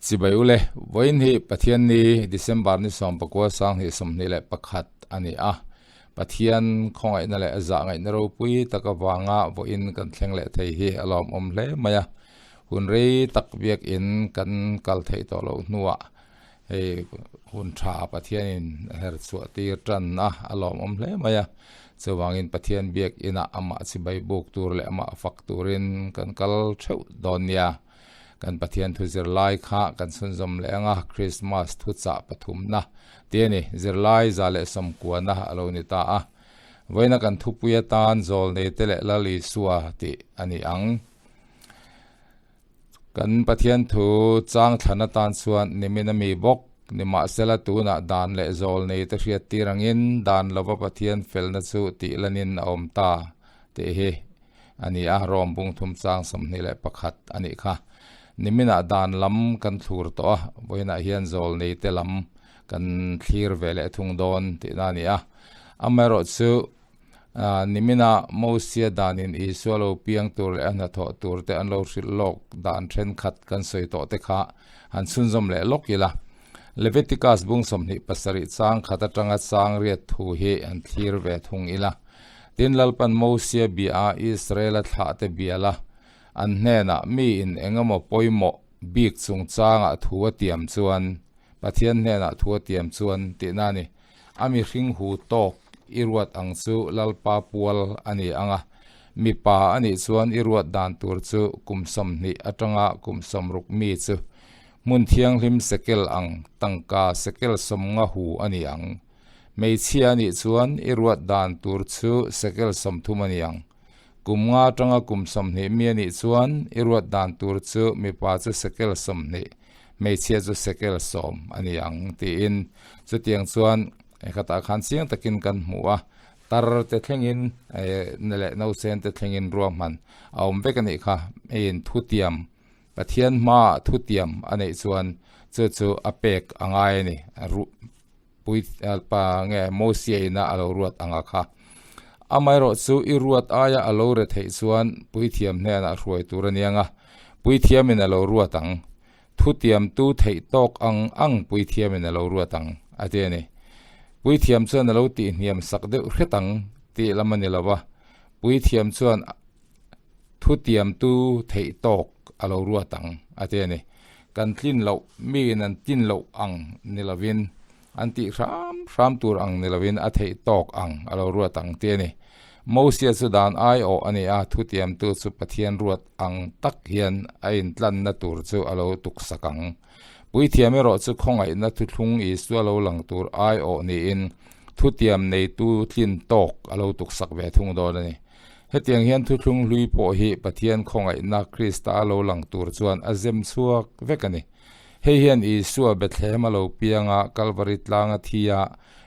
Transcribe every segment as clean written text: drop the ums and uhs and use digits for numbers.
Chibai ule, vawiin hi Pathian ni December ni 19 2021 a ni a. Pathian khawngaihna leh a zah ngaihna ropui tak avanga vawiin kan thleng leh thei hi a lawmawm hle mai a. Hun rei tak biakin kan kal theih tawh loh hnuah hei hun tha Pathianin a her chhuah tir tan a, a lawmawm hle mai a. Chuvangin Pathian biakinah amah chibai buk tur leh amah fak turin kan kal theuh dawn nia. Kan Pathian thu zirlai kha kan chhunzawm leh ang a, Krismas thuchah pathumna ti a ni, zirlai 190 a lo ni ta a. Vawiina kan thupui atan Zawlneite leh Lal Isua tih a ni ang. Kan Pathian thu chang thlan atan chuan nimin a mi bawk, nimahsela tunah dan leh zawlneite hriat tir angin dan lova Pathian felna chu tih lanin a awm ta tih hi a ni a, Rom bung thum chang 21 a nih kha. Niminah dan lam kan thlur tawh a, vawiinah hian zawlneite lam kan thlir ve leh thung dawn tihna a ni a. Amaherawhchu, nimina Mosia danin Isua lo piang tur leh a hnathawh tur te an lo hrilh lawk dan thenkhat kan sawi tawh te kha han chhunzawm leh lawk ila. Leviticus bung 27 chang khat atanga chang riat thu hi han thlir ve thung ila. Tin, Lalpan Mosia bia a, Israela thlahte bial a, an hnenah miin engemaw pawimawh bik chungchangah thu a tiam chuan, Pathian hnenah thu a tiam chuan tihna a ni. A mihring hu tawk i ruat ang chu Lalpa pual a ni ang a, mipa a nih chuan i ruat dan tur chu kum 20 atanga kum 60 mi chu hmun thianghlim sekel ang tangka sekel 50 hu a ni ang. Hmeichhia a nih chuan i ruat dan tur chu sekel 30 a ni ang. Kum nga atanga kum 20 mi a nih chuan i ruat dan tur chu mipa chu sekel 20, hmeichhia chu sekel 10 a ni ang tiin chutiang chuan khatah khan chiang takin kan hmu a, tar te thlengin leh nausen te thlengin ruahman a awm vek a nih kha. Hei in thutiam Pathian hmaah thutiam a neih chuan chu chu a pek a ngai a ni. Pui pa nge Mosia ina a lo ruat ang a kha. Amaherawh chu i ruat aia a lo re theih chuan puithiam hnenah hruai tur a niang a, puithiamin a lo ruat ang. Thutiamtu theih tawk ang ang puithiamin a lo ruat ang, a ti a ni. Puithiam chuan a lo tihhniam sak deuh hret ang tih lam a ni lo va, puithiam chuan thutiamtu theih tawk a lo ruat ang, a ti a ni. Kan tlin loh, miin an tlin loh ang ni lovin, an tih hram hram tur ang ni lovin a theih tawk ang a lo ruat ang ti a ni. Mosia chu dan aiawh a ni a, thutiamtu chu Pathian ruat ang tak hian a intlanna tur chu a lo tuksak ang. Puithiam erawh chu khawngaihna thuthlung Isua lo lang tur aiawh niin thutiam neitu tlin tawk a lo tuksak ve thung dawn a ni. Hetiang hian thuthlung hlui pawh hi Pathian khawngaihna Krista a lo lang tur chuan a zem chhuak vek a ni. Hei hian Isua Bethlehem a lo piang a, Kalvari tlanga thi a,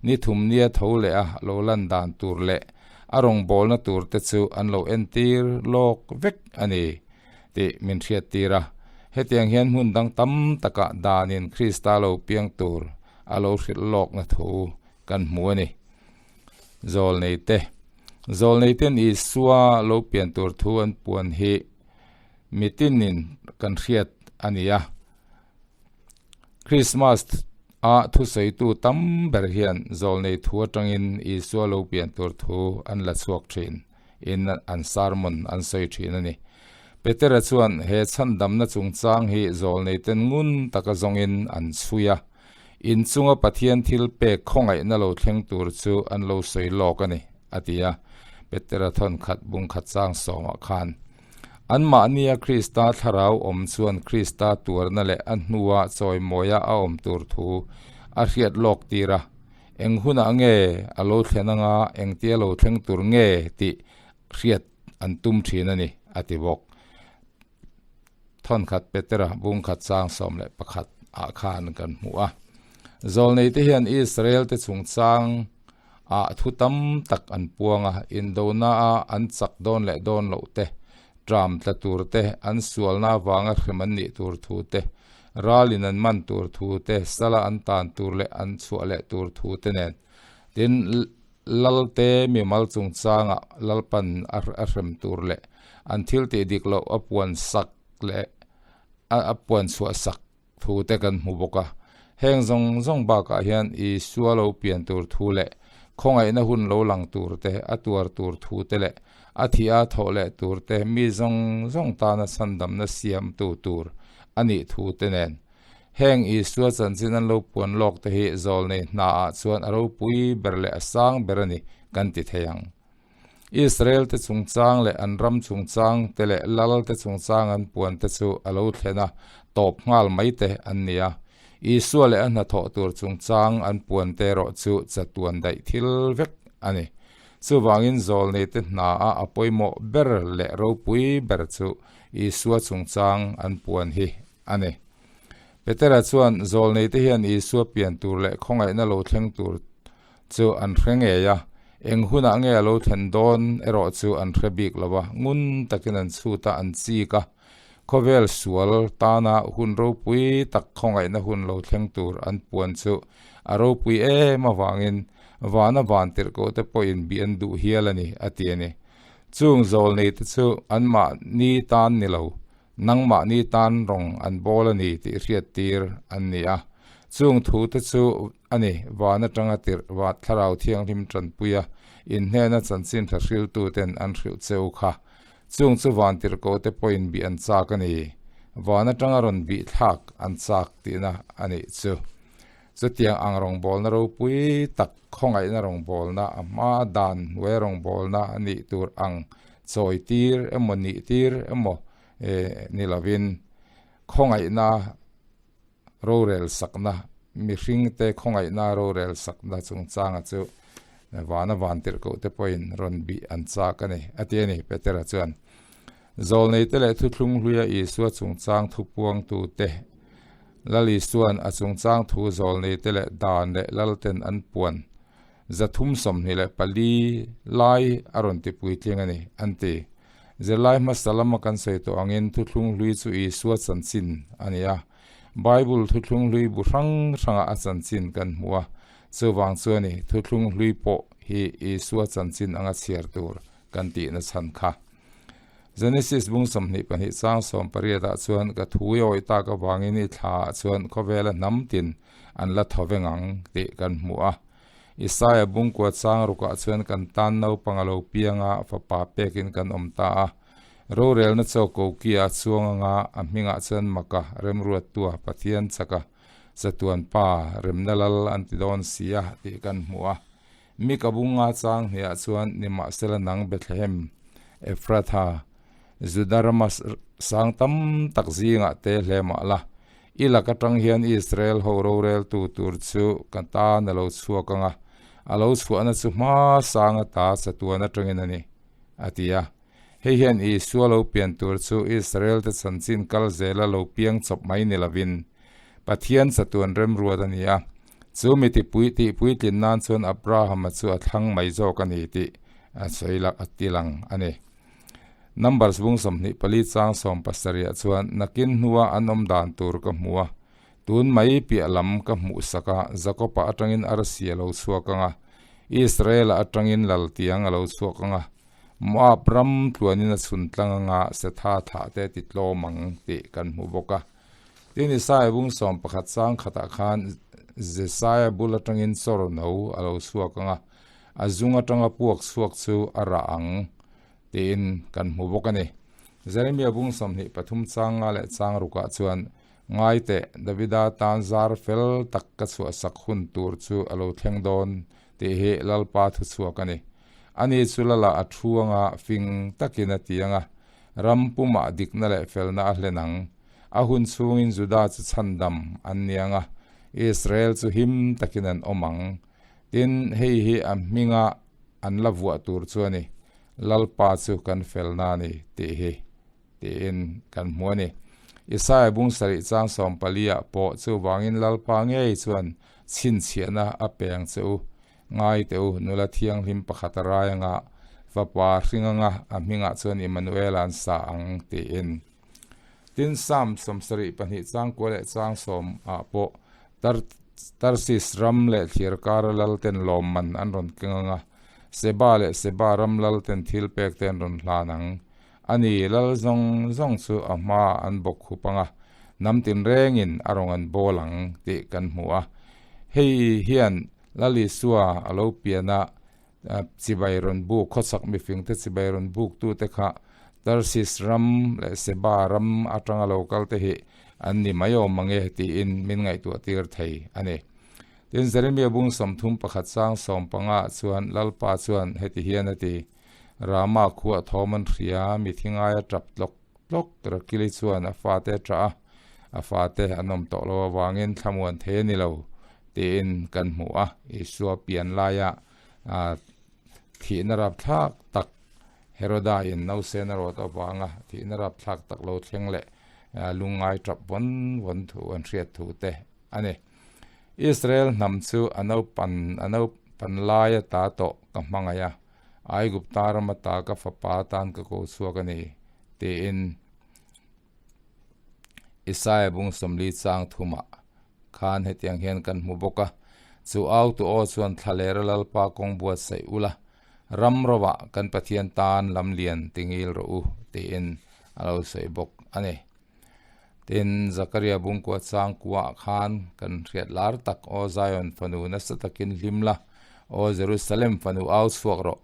ni thum nia tho leh a lo lan dan tur leh a rawngbawlna tur te chu an lo entir lawk vek a ni tih min hriattir a. Hetiang hian hmun dang tam takah danin Krista lo piang tur a lo hrilh lawkna thu kan hmu a ni. Zawlneite Zawlneiten Isua lo pian tur thu an puan hi mitinin kan hriat a ni a. Krismas a thusawitu tam ber hian zawlnei thu atangin Isua lo pian tur thu an la chhuak thin in an sermon an sawi thin a ni. Petera chuan he chhandamna chungchang hi zawlneiten ngun taka zawngin an chhui a. Inchunga Pathian thil pek khawngaihna lo thleng tur chu an lo sawi lawk a ni, a ti a. Petera thawn khat bung khat chang sawmah khan, Anmahnia Krista thlarau awm chuan Krista tuarna leh a hnua chawimawia a awm tur thu a hriat lawk tir a, eng hunah nge a lo thlen anga engtia lo thleng tur nge tih hriat an tum thin a ni, a ti bawk. Thawnkhat Petera bungkhat chang 11 ah khan kan hmu a. Zawlneite hian Israel te chungchang ah thu tam tak an puang a, indona a an chak dawn leh dawn loh te, tram tla tur te, an sualna avanga hrem an nih tur thu te, ralin an man tur thu te, sala an tan tur leh an chhuah leh tur thu te nen. Tin, Lalte mimal chungchangah Lalpan a hrem tur leh an thil tih dik loh a puan sak leh a puan chhuah sak thu te kan hmu bawk a. Heng zawng zawng bakah hian Isua lo pian tur thu leh khawngaihna hun lo lang tur te, a tuar tur thu te leh a thih a thawh leh tur te, mi zawng zawng tana chhandamna siamtu tur a nih thu te nen. Heng Isua chanchin an lo puan lawk te hi zawlnei hnaah chuan a ropui ber leh a sang ber a ni kan ti thei ang. Israel te chungchang leh an ram chungchang te leh lal te chungchang an puan te chu a lo thlen a, tawp nghal mai te an ni a. Isua leh a hnathawh tur chungchang an puan te erawh chu chatuan daih thil vek a ni. Chuvangin zawlnei te hna a a pawimawh ber leh ropui ber chu Isua chungchang an puan hi a ni. Petera chuan zawlnei te hian Isua pian tur leh khawngaihna lo thleng tur chu an hre ngei a, eng hunah nge a lo thlen dawn erawh chu an hre bik lo a, ngun takin an chhut a, an chik a. Khawvel sual tana hun ropui tak khawngaihna hun lo thleng tur an puan chu a ropui em avangin vana van tirhkoh te pawhin bih an duh hial a ni, a ti a ni. Chung zawlnei te chu anmahni tan ni lo, Nangmahni tan rawng an bawl a ni tih hriattir an ni a. Chung thute chu a ni, van atanga tirh va Thlarau Thianghlim tanpuia inhnena chanchin tha hriltuten an hrilh che u kha. Chung chu van tirhkohte pawhin bih an chak a ni. Van atanga rawn bih thlak an chak tihna a nih chu. Chutiang ang rawngbawlna ropui tak, khawngaihna rawngbawlna, a hma dan hnuai rawngbawlna a nih tur ang chawitir emaw nihtir emaw ni lovin khawngaihna rorel sakna, mihringte khawngaihna rorel sakna chungchanga chu vana vantirhkohte pawhin rawn bih an chak a ni, a ti a ni, Petera chuan. Zawlneite leh thuthlung hluia Isua chungchang thupuangtute, Lal Isua'n a chungchang thu zawlneite leh dan leh lalten an puan 324 lai a rawn ti puitling a ni, an ti. Zirlai hmasa lama kan sawi tawh angin thuthlung hlui chu Isua chanchin a ni a. Bible thuthlung hlui bu hrang hrangah a chanchin kan hmu a, chuvang chuan i thuthlung hlui pawh hi Isua chanchin anga chhiar tur kan tihna chhan kha. Genesis bung 22 chang 18 ah chuan ka thu i awih tak avangin i thla ah chuan khawvela hnam tin an la tho veng ang tih kan hmu a. Isaia bung kua chang rukah chuan kan tan naupang a lo piang a, fapa pekin kan awm ta a. Rorelna chaw koki a chuang anga a hmingah chuan Maka, Remruattua, Pathian chaka, Chatuan Pa, Remna Lal an ti dawn si a tih kan hmu a. Mi ka bunga chang hniah chuan nimahsela nang Bethlehem, Ephrathah, Juda rama sang tam tak zingah te hle mah la, i lak atang hian Israel ho roreltu tur chu ka tan a lo chhuak ang a, a lo chhuahna chu hma sang ata chatuan atangin a ni, a ti a. Hei hian Isua lo pian tur chu Israel te chanchin kal zela lo piang chawp mai ni lovin, Pathian chatuan remruat a ni a, chu mi tipui tih puitlin nan chuan Abrahama chu a thlang mai zawk a ni tih a sawi la a ti lang a ni. Numbers bung 24 chang 70 chuan nakin hnua an awm dan tur ka hmu a, tun mai piah lam ka hmuh sak a, Jakob-a atangin arsi a lo chhuak ang a, Israel-a atangin laltiang a lo chhuak ang a, Moab ram tluanin a chhun tlang anga Setha thlah te ti tlawm ang tih kan hmu bawk a. Tin, Isaia bung 11 chang khatah khan Jesaia bul atangin chawr no a lo chhuak ang a, a zung atanga puak chhuak chu a rah ang tiin kan hmu bawk a ni. Jeremia bung 23 chang nga leh chang rukah chuan, Ngai teh, Davida tan zar fel tak ka chhuahsak hun tur chu a lo thleng dawn tih hi Lalpa thuchhuak a ni. Ani chu lala a thu anga fing takin a ti ang a, ram pumah dikna leh felna a hlen ang. A hun chhungin Juda chu chhandam an ni ang a, Israel chu him takin an awm ang. Tin, hei hi a hminga an la vuah tur chu a ni, Lalpa chu kan felna a ni, tih hi, tiin kan hmu a ni. Isaia bung sarih chang 14 ah pawh chuvangin Lalpa ngei chuan chhinchhiahna a peng che u. Ngai teh u, nula thianghlim pakhat a rai anga, fapa hring anga, a hmingah chuan Immanuel an sa ang, tiin. Tin, Psalm 72 chang kua leh chang sawm ah pawh Tar Tarsis ram leh thlir kara lalten lawmman an rawn keng anga, Seba leh Seba ram lalten thil pek te an rawn hlan ang. A ni, lal zawng zawng chu a hmaah an bawk khup anga, Hnam tinrengin a rawn an bawl ang tih kan hmu a. Hei hian Lal Isua a lo pian a, chibai rawn buk, khawchhak mifingte chibai rawn buktute kha Tarsis ram leh Seba ram atanga lo kalte hi an ni mai awm mange tiin min ngaihtuah tir thei a ni. Tin, Jeremia bung 31 chang 15 ah chuan Lalpa chuan heti hian a ti, Rama khuah thawm an hria, mithi ngaia tap tlawk tlawk Rakili chuan a fate a ṭah a, a fate an awm tawh lo avangin thlamuan thei a ni lo tiin kan hmu a, Isua pian laia thihna rapthlak tak Heroda in nausen a rawt avanga thihna rapthlak tak lo thleng leh lungngai ṭap vawn vawn thu an hriat thu te a ni. Israel hnam chu a naupan a naupan laia ta tawh ka hmangaih a. Aigupta rama ta ka fapa atan ka ko chhuak a ni, tiin Isaia bung 40 chang thumah khan hetiang hian kan hmu bawk a, Chu autu aw chuan thlalera Lalpa kawng buatsaih ula, ram rovah kan Pathian tan lam lian tingil rawh u, tiin a lo sawi bawk a ni. Tin, Zakaria bungkua chang kuah khan kan hriat lar tak, Aw Zion fanu nasa takin hlim la, Aw Jerusalem fanu au chhuak rawh.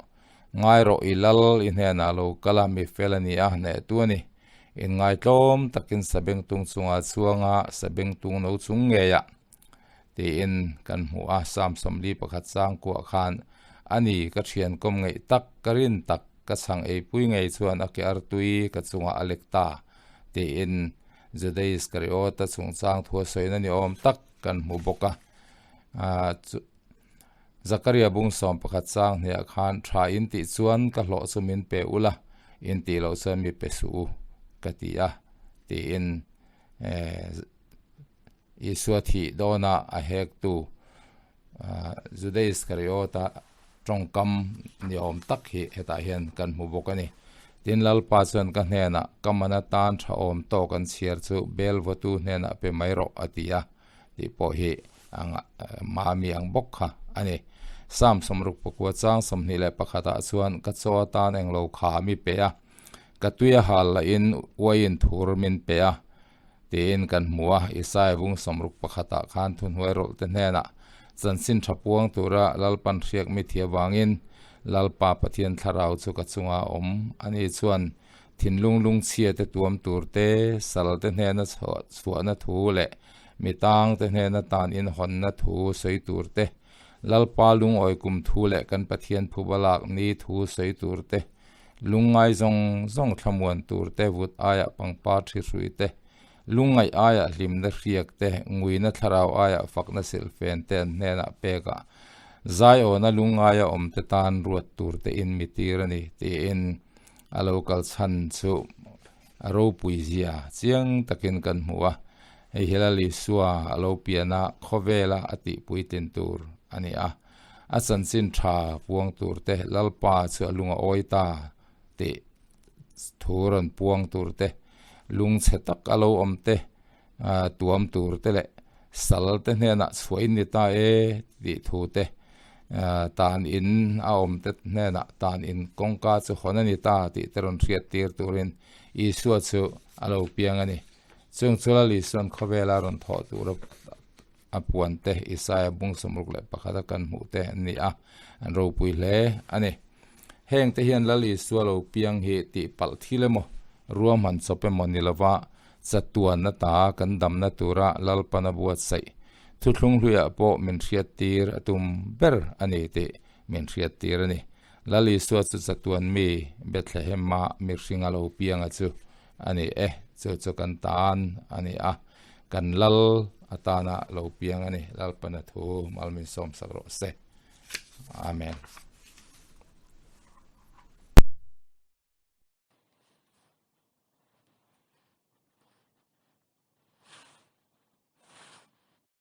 Ngai rawh i lal i hnenah lo kal a, mi fel a ni a, hnehtu a ni. Inngaitlawm takin sabengtung chungah chhuanga sabengtung no chung ngeiah tiin kan hmu a, Psalm 41 chang kuah khan a ni, ka thian kawm ngeih tak, ka rin tak, ka chhang eipui ngei chuan a ke artui ka chungah a lek ta tiin Juda Iskariota chungchang thu a sawina ni awm tak kan hmu bawk a. Zakaria bung 11 chang hniah khan tha in tih chuan ka hlawh chu min pe ula, in tih loh chuan mi pe suh u ka ti a tiin Isua thih dawnah a hektu Juda Iskariota tawngkam ni awm tak hi hetah hian kan hmu bawk a ni. Tin, Lalpa chuan ka hnenah, Ka man atan tha awm tawk an chhiar chu bel vawtu hnenah pe mai rawh a ti a, tih pawh hi mami ang bawk kha a ni. Psalm 69 chang 21 ah chuan, Ka chaw atan englo kha mi pe a, ka tui a hal lahin uaiin thur min pe a, Tiin kan hmu a, Isaiah vung 61 ah khan thuhnuai rawlh te hnenah chanchin tha puang tura Lalpan hriak mi thi avangin Lalpa Pathian thlarau chu ka chunga a awm. Ani chuan thinlung lungchhia te tuam tur te, sal te hnena chhuahna thu leh mi tang te hnena tan inhawnna thu sawi tur te, Lalpa lungawi kum thu leh kan Pathian phuba lak ni thu sawi tur te, Lungngai zawng zawng thlamuan tur te, vut aiah pangpar thi hrui te, lungngaih aiah hlimna hriak te, nguina thlarau aiah fakna silhfen te an hnenah pek a, zaiawna lungngaia awm te tan ruat tur te in mi tir a ni, tiin a lo kal chhan chu a ropui zia chiang takin kan hmu a, hei hi Lal Isua a lo pian a, khawvela a tihpuitlin tur a ni a. A chanchin tha puang tur te, Lalpa chu a lung a awi ta tih thu rawn puang tur te, lungchhe tak a lo awm te, tuam tur te leh sal te hnenah chhuah in ni ta e tih thu te, tan in a awm te hnenah tan in kawngka chu hawn a ni ta tih te rawn hriat tir turin Isua chu a lo piang a ni. Chung chu Lal Isua'n khawvela rawn thawh tur a puan te Isaia bung 61 a kan hmuh te an ni a, an ropui hle a ni. Heng te hian Lal Isua lo piang hi tih palh thil emaw, ruahman chawp emaw ni lova chatuan ata kan damna tura Lalpan a buatsaih thuthlung hluiah pawh min hriattir a tum ber a ni tih min hriattir a ni. Lal Isua chu chatuan mi Bethlehem-a mihring a lo pianga chu a ni e, chu chu kan tan a ni a, kan lal atana lo piang a ni, Lalpana thu mal min sawmsak rawh se. Amen.